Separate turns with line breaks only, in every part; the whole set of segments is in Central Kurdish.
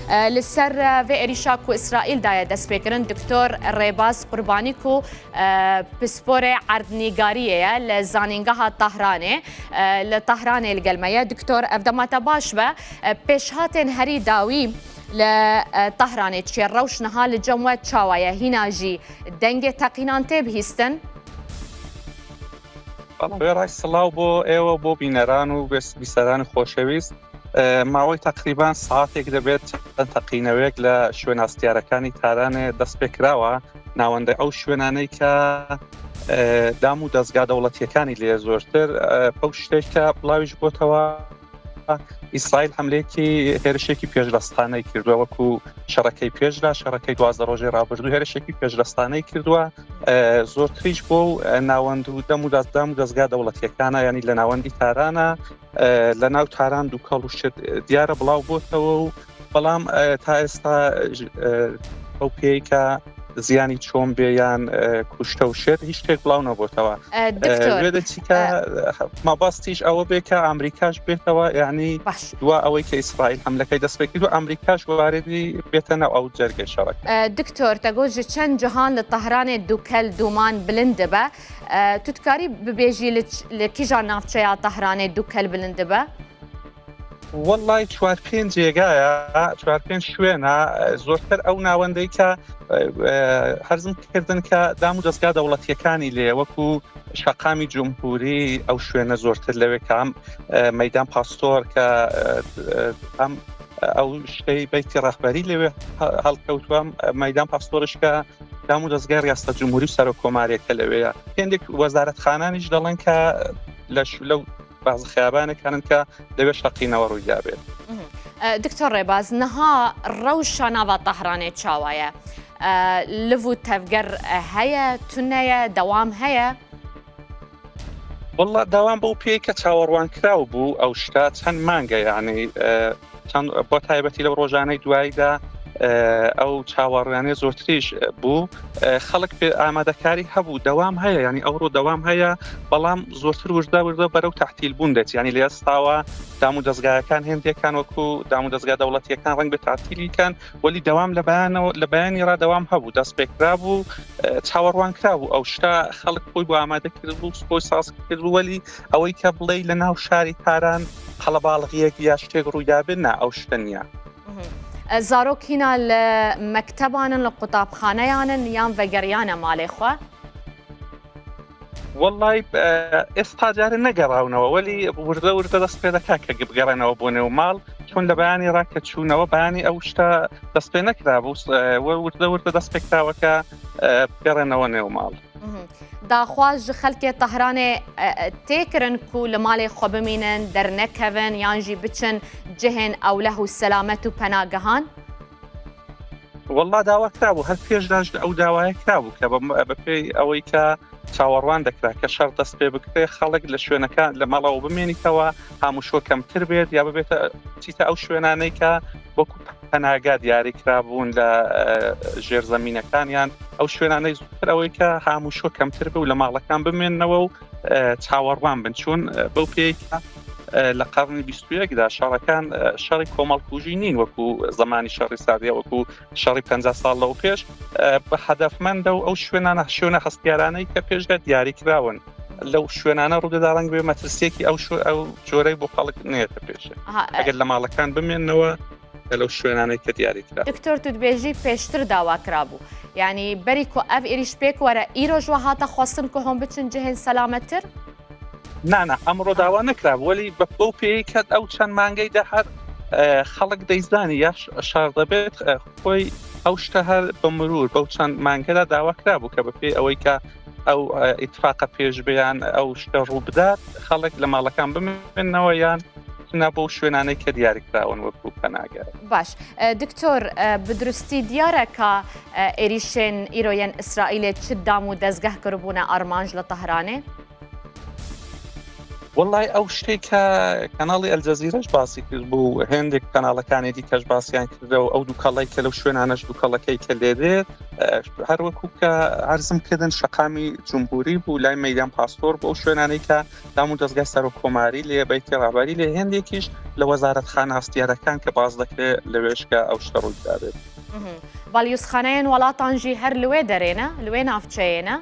Li ser vê êrîşa ku Îsraîl daye destpêkirin Doktor Rêbaz Qurbanî ku pisporê erdnîgariyê ye li Zanîngeha Tehranê li Tehranê li gel me ye. Doktor ev dema te baş be pêşhatên herî dawî li Tehranê çi ye? Rewş niha li cem we çawa ye? Hîna jî dengê teqînan tê bihîstin?
Wêڕای سڵاو بۆ ئێوە بۆ بینەران و بیسەرانی خۆشەویست ماوەی تقریبان ساعتێک دەبێت چەند تەقینەوەیەک لە شوێن هەستیارەکانی تارانێ دەست پێکراوە ناوەندە ئەو شوێنانەی کە دام و دەستگا دەوڵەتیەکانی لێ زۆرتر بەو شتێک کە بڵاویش بۆتەوە ئیسرائیل حملێکی هێرشێکی پێشدەستانەی کردووە وەکو شەڕەکەی پێشدا شەڕەکەی دوازدە ڕۆژی ڕابردوو هێرشێکی پێشدەستانەی کردووە زۆرتریش بۆ ناوەند و دەم و دەستدام و دەستگا دەوڵەتیەکانە ینی لە ناوەندی تارانە لە ناو تاران دووکەڵ و شت دیارە بڵاو بۆتەوە و بەڵام تا ئێستا ئەو پێی کە زیانی چۆن بێ یان کوشتە و شێت هیچ شتێک بڵاو نەبتەوە دەچیکە مەباستیش ئەوە بێ کە ئەمریکاش بێتەوە یعنی دوا ئەوەی کە ئیسرائیل حملەکەی دەست پێ کرد و ئەمریکاش واردی بێتە ناو ئەو جەرگەی شەڕەکە.
دکتۆر تەگۆ ji çend cihan li Tehranê dûkel dûman bilind dibe. Tu dikarî bibêjî li kîjan navçeya Tehranê dûkel bilind dibe?
وەڵای چوار پێنج جێگایە چوار پێنج شوێنە زۆرتر ئەو ناوەندەی کە هەرزم کردن کە دام و دەستگا دەوڵەتیەکانی لێ وەکو شەقامی جمهوری ئەو شوێنە زۆرتر لەوێ کام مەدان پاستۆر کە ئەم ئەو شتەی بیتی ڕەخبەری لەوێ هەڵکەوتووە مەدان پاستۆرش کە دام و دەستگای ڕاستە جمهوری سەرۆک کۆمارێکە لەوەیە هێندێک وەزارەتخانانیش دەڵێن کە لە لەو باز خیابانەکانن کە لەوێ شەقینەوە ڕوویدابێت.
دکتۆر ڕێباز نها ڕەوشە ناڤا تەهرانێ چاوایە لڤ و تەڤگەر هەیە تونەیە دەوام هەیە؟
والله داوام بەو پێی کە چاوەڕوان کراو بوو ئەو شتە چەند مانگە یعنی چەند بۆ تایبەتی لەو ڕۆژانەی دواییدا ئەو چاوەڕوانێ زۆرتریش بوو خەڵک پێ ئامادەکاری هەبوو دەوام هەیە ینی ئەوڕۆ دەوام هەیە بەڵام زۆرتر وردە وردە بەرەو تحتیل بوون دەچ ینی لە ئێستاوە دام و دەستگایەکان هێندێکان وەکو دام و دەستگا دەوڵەتیەکان ڕنگ بە تاتیلیکان وەلی دەوام لە بەیانەوە لە بەیانی ڕا دەوام هەبوو دەست پێکرا بوو چاوەڕوان کرا بوو ئەو شتە خەڵک خۆی بۆ ئامادە کرد بوو خۆی ساز کرد بوو وەلی ئەوەی کە بڵێ لە ناو شاری تاران قەڵەباڵغیەک یا شتێک ڕوویدابێت نا ئەو شتە نییە.
زارۆک هینا لە مەکتەبانن لە قوتابخانەیانن یان ڤەگەریانە مالێ خوە؟
وەڵای ئێستا جارێ نەگەڕاونەوە وەلی وردە وردە دەست پێ دەکات کە بگەڕێنەوە بۆ نێو ماڵ چون لە بەیانی ڕا کە چوونەوە بەیانی ئەو شتە دەست پێ نەکرابوو وردە وردە دەست پێکراوە کە بگەڕێنەوە نێو ماڵ.
داخواز ji xelkê Tehranê tê kirin ku li malê xwe bimînin, dernekevin yan jî biçin cihên ewleh û selamet û penagehan?
وەڵا داوا کرابوو هەر پێشداش ئەو داوایە کرابوو کە بەپێی ئەوەی کە چاوەڕوان دەکرا کە شەڕ دەست پێ بکرێ خەڵک لە شوێنەکان لە ماڵەوە بمێنیتەوە هاموشۆ کەمتر بێت یا ببێتە چیتە ئەو شوێنانەی کە وەکو پەناگا دیاری کرابوون لە ژێرزەمینەکانیان ئەو شوێنانەی زووتر ئەوەی کە هاموشۆ کەمتر بوو لە ماڵەکان بمێننەوە و چاوەڕوان بن چون بەو پێیکە لە قەرنی 21دا شەڕەکان شەڕی کۆمەڵکوژی نین وەکو زمانی شەڕی ساردیا وەکو شەڕی 50 ساڵ لەو پێش بە هەدەفمەندە و ئەو شوێنانە شوێنە هەستیارانەی کە پێشدا دیاری کراون لەو شوێنانە ڕوودەدا ڕەنگ بێ مەترسیەکی ئەو شو ئەو جۆرەی بۆ خەڵک نێتە پێشێ ئەگەر لە ماڵەکان بمێنەوە لەو شوێنانەی کە دیاری کرا
دکتۆر تو دبێژی پێشتر داوا کرابوو یعنی بەری کو ئەv ئێریش پێک وەرە ئیرۆژ وە هاتە خواستن کو هۆم بچن جهێن سەلامەتتر؟
نانا ئەمڕۆ داوا نەکرا وەلی بە بەو پێی کە ئەو چەند مانگەی دەهات خەڵک دەیزانی یا شار دەبێت خۆی ئەو شتە هەر بە مرور بەو چەند مانگەدا داوا کرابوو کە بەپێی ئەوەی کە ئەو ئیتفاقە پێش بیان ئەو شتە ڕوو بدات خەڵک لە ماڵەکان بمێنەوە یان نا بۆ شوێنانەی کە دیاریکراون وەکو پەناگە.
باش دکتۆر بدروستی دیارە کە ئێریشێن ئیرۆیەن ئیسرائیلێ چ دام و دەزگەه کربوونە ئارمانج لە تەهرانێ؟
وەڵای ئەو شتێک کە کەناڵی ئەلجەزیرەش باسی کرد بوو هێندێک کەناڵەکانی دیکەش باسییان کردەوە ئەو دووکەڵی کە لەو شوێنانەش دووکەڵەکەی کە لێدێت هەروەکو کە عرضم کردن شەقامی جمهوری بوو لای مەدان پاسپۆر بۆ ئەو شوێنانەی کە دام و دەستگای سەرۆک کۆماری لێ بەیتی ڕابەری لێ هێندێکیش لە وەزارەت خانە هەستیارەکان کە باز دەکرێت لەوێشکە ئەو شتە ڕوویدابێت.
باڵیوزخانەیەن وڵاتانژی هەر لوێ دەرێنە لوێ ناوچەیەنە؟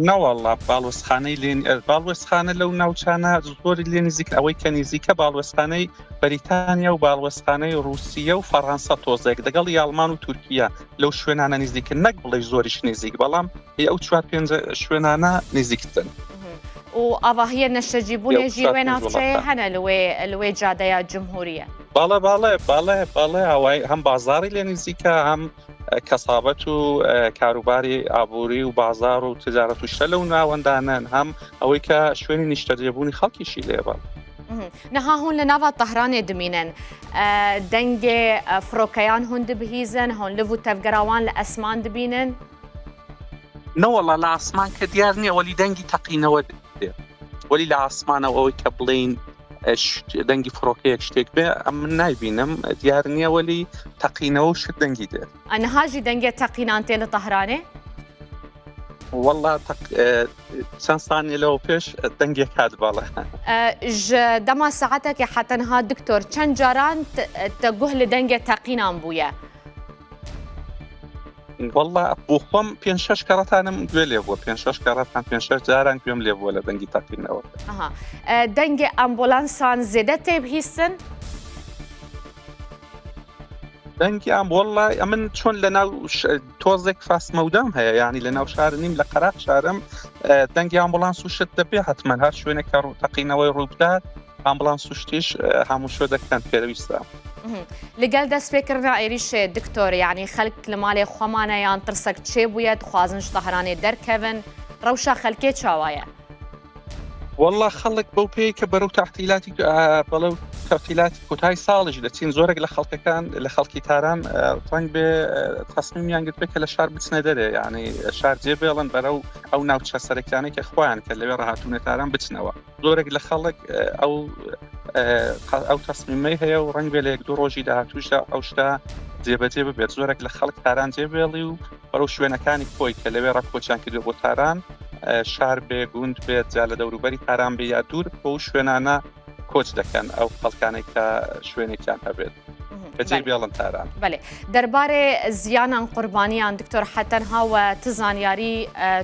نەوەڵا باڵوێزخانەی لێ باڵوێزخانە لەو ناوچانە زۆری لێ نزیک ئەوەی کە نزیکە باڵوێزخانەی بەریتانیا و باڵوێزخانەی رووسیە و فەڕەنسا تۆزێک دەگەڵ یاڵمان و تورکیا لەو شوێنانە نزیکن نەک بڵێ زۆریش نزیک بەڵام ئەو چوار پێنج شوێنانە نزیکتن.
و ئاواهیە نەشتەجیبوونێ ژی وێ ناوچەیە هەنە لوێ لوێ جادەیە جمهوریە.
باڵێ باڵێ باڵێ باڵێ ئاوای هەم بازاری لێ نزیکە هەم کەسابەت و کاروباری ئابووری و بازار و تجارەت و شتە لەو ناوەندانەن هەم ئەوەی کە شوێنی نیشتەجێبوونی خەڵکیشی لێبە.
نها هون لە ناوا تەهرانێ دمینن دەنگێ فڕۆکەیان هون دبهیزن هون لڤ و تەڤگەراوان لە ئەسمان دبینن؟
نەوەڵا لە ئاسمان کە دیار نییە وەلی دەنگی تەقینەوە دێ وەلی لە ئاسمانەوە ئەوەی کە بڵین دەنگی فڕۆکەیەک شتێک بێ ئەم من نایبینم دیار نییە وەلی تەقینەوە و شت دەنگی دێت.
ئەنهاژی دەنگێ تەقینان تێ لە تەهرانێ؟
وەڵا چەند سانیە لەوە پێش دەنگێک هات بەڵێ.
ژ دەما سەعاتێکی حەتەنها دکتۆر چەند جاران تە گوه لە دەنگێ تەقینان بوویە؟
وەڵا بۆ خۆم پێ شش کەڕەتانم گوێ لێ بووە پێ شش کەڕەتان پێ شش جاران گوێم لێ بووە لە دەنگی تەقینەوە
دەنگێ ئەمبولانسان زێدە تێبهیستن؟
دەنگی ئەم وەڵا ئەمن چۆن لە ناو تۆزێک فاسمەودام هەیە ینی لە ناو شار نیم لە قەراق شارم دەنگی ئامبولانس و شت دەبێ حتمما هەر شوێنێک کە ڕوو تەقینەوەی ڕووبدات ئامبولانس و شتیش هاموشۆ دەکەن پێویستە.
لەگەل دەست پێکردنا ئێریشێ دکتۆر یعنی خەلک لە ماڵێ خوەمانە یان ترسەک چێ بوویە دخوازن ژ تەهرانێ دەرکەون ڕەوشا خەلکێ چاوایە؟
والله خەڵک بەو پێی کە بەرەو تاحتیلاتی بەڵێ تەعتیلاتی کۆتای ساڵیش دەچین زۆرێک لە خەڵکەکان لە خەڵکی تاران ڕەنگ بێ تصمیمیان گرت کە لە شار بچنە دەرێ یعنی شار جێ بێڵن بەرەو ئەو ناوچە سەرەکیانەی کە خۆیان کە لەوێ ڕاهاتوونە تاران بچنەوە زۆرێک لە خەڵک ئەو ئەو تەسمیمەی هەیە و ڕنگ بێ لە یەک دوو ڕۆژی داهاتووشدا ئەو شتە جێبەجێ ببێت زۆرێک لە خەڵک تاران جێبێڵی و بەرەو شوێنەکانی خۆی کە لەوێ ڕەکۆچیان کردو بۆ تاران شار بێ گوند بێت جا لە دەوروبەری تاران بێ یا دوور بۆ شوێنانە کۆچ دەکەن ئەو خەڵکانێک کە شوێنێکیان هەبێت بەجێ بێڵن تاران.
بەێ دەربارەێ زیانان قوربانیان دکتۆر حەتەنها وە ت زانیاری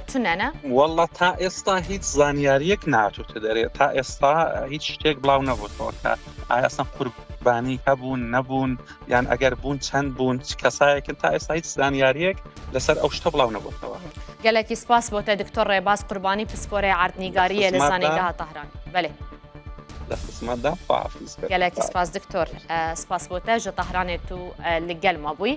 تونەنە؟
وەڵا تا ئێستا هیچ زانیاریەک ناتوتە دەرێ تا ئێستا هیچ شتێک بڵاو نەبووتەوە کە ئایا ئەسڵەن قوربانی هەبوون نەبوون یان ئەگەر بوون چەند بوون چ کەسایەکن تا ئێستا هیچ زانیاریەک لەسەر ئەو شتە بڵاو نەبووتەوە.
گەلەکی سپاس بۆ تە دکتۆر ڕێباز قوربانی پسپۆرێ عەردنیگاریە لە زانینگەها تەهران. بەلێ.
لە خزمەتدام خواحافیز بێت.
گەلەکی سپاس دکتۆر سپاس بۆ تە ژە تەهرانێ تو لە گەل ما بووی.